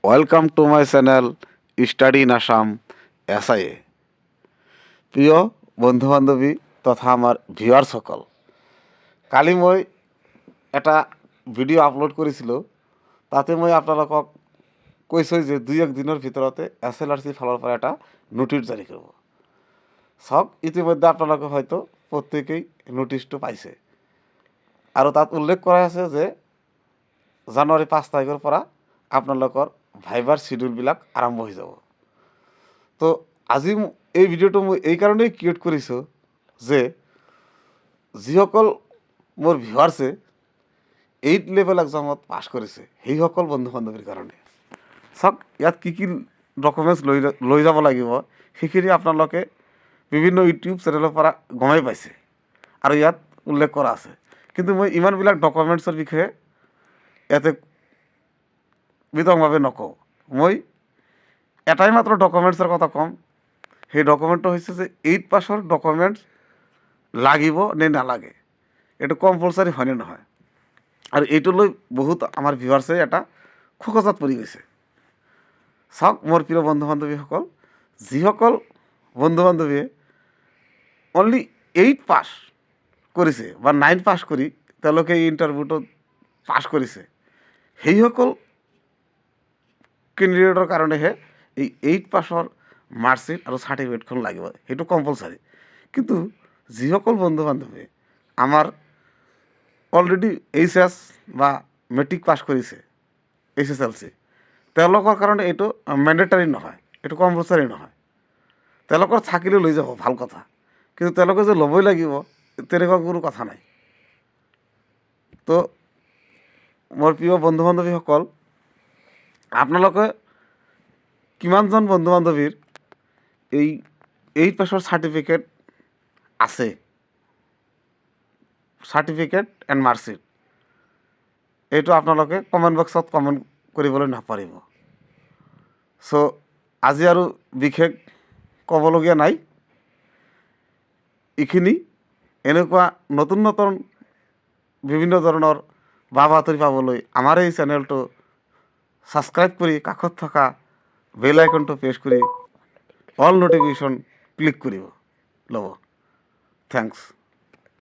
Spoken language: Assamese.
Welcome to my channel Study in Assam SIA. প্ৰিয় বন্ধু বান্ধৱী তথা আমাৰ ভিউৱাৰ্ছসকল, কালি মই এটা ভিডিঅ' আপলোড কৰিছিলোঁ। তাতে মই আপোনালোকক কৈছোঁ যে দুই এক দিনৰ ভিতৰতে এছএলআৰচি ফালৰ পৰা এটা ন'টিচ জাৰি কৰিব। চাওক, ইতিমধ্যে আপোনালোকে হয়তো প্ৰত্যেকেই ন'টিচটো পাইছে আৰু তাত উল্লেখ কৰা আছে যে জানুৱাৰী 5 তাৰিখৰ পৰা আপোনালোকৰ ভাইভাৰ চিডিউলবিলাক আৰম্ভ হৈ যাব। তো আজি এই ভিডিঅ'টো মই এই কাৰণেই ক্ৰিয়েট কৰিছোঁ যে যিসকল মোৰ ভিউৱাৰ্ছে এইট লেভেল এক্সামত পাছ কৰিছে, সেইসকল বন্ধু বান্ধৱীৰ কাৰণে। চাওক, ইয়াত কি কি ডকুমেণ্টছ লৈ লৈ যাব লাগিব, সেইখিনি আপোনালোকে বিভিন্ন ইউটিউব চেনেলৰ পৰা গমেই পাইছে আৰু ইয়াত উল্লেখ কৰা আছে। কিন্তু মই ইমানবিলাক ডকুমেণ্টছৰ বিষয়ে ইয়াতে বিতংভাৱে নকওঁ। মই এটাই মাত্ৰ ডকুমেণ্টছৰ কথা ক'ম। সেই ডকুমেণ্টটো হৈছে যে এইট পাছৰ ডকুমেণ্টছ লাগিব নে নালাগে, এইটো কম্পালচাৰী হয়নে নহয়। আৰু এইটো লৈ বহুত আমাৰ ভিউৱাৰ্ছে এটা খোকোজাত পৰি গৈছে। চাওক, মোৰ প্ৰিয় বন্ধু বান্ধৱীসকল, যিসকল বন্ধু বান্ধৱীয়ে অনলি এইট পাছ কৰিছে বা নাইন পাছ কৰি তেওঁলোকে এই ইণ্টাৰভিউটোত পাছ কৰিছে, সেইসকল কেণ্ডিডেটৰ কাৰণেহে এই এইট পাছৰ মাৰ্কশ্বিট আৰু চাৰ্টিফিকেটখন লাগিব, সেইটো কম্পালচাৰী। কিন্তু যিসকল বন্ধু বান্ধৱীয়ে আমাৰ অলৰেডি এইচএছ বা মেট্ৰিক পাছ কৰিছে, এইচএছএলচি, তেওঁলোকৰ কাৰণে এইটো মেণ্ডেটাৰী নহয়, এইটো কম্পালচাৰী নহয়। তেওঁলোকৰ থাকিলে লৈ যাব, ভাল কথা। কিন্তু তেওঁলোকে যে ল'বই লাগিব, তেনেকুৱা কোনো কথা নাই। তো মোৰ প্ৰিয় বন্ধু বান্ধৱীসকল, আপোনালোকে কিমানজন বন্ধু বান্ধৱীৰ এই এইট পাছৰ চাৰ্টিফিকেট আছে, চাৰ্টিফিকেট এণ্ড মাৰ্কশ্বিট, এইটো আপোনালোকে কমেণ্ট বক্সত কমেণ্ট কৰিবলৈ নাপাহৰিব। চ' আজি আৰু বিশেষ ক'বলগীয়া নাই, এইখিনি। এনেকুৱা নতুন নতুন বিভিন্ন ধৰণৰ বা বাতৰি পাবলৈ আমাৰ এই চেনেলটো ছাবস্ক্ৰাইব কৰি কাষত থকা বেল আইকনটো প্ৰেছ কৰি অল ন'টিফিকেশ্যন ক্লিক কৰিব ল'ব। Thanks.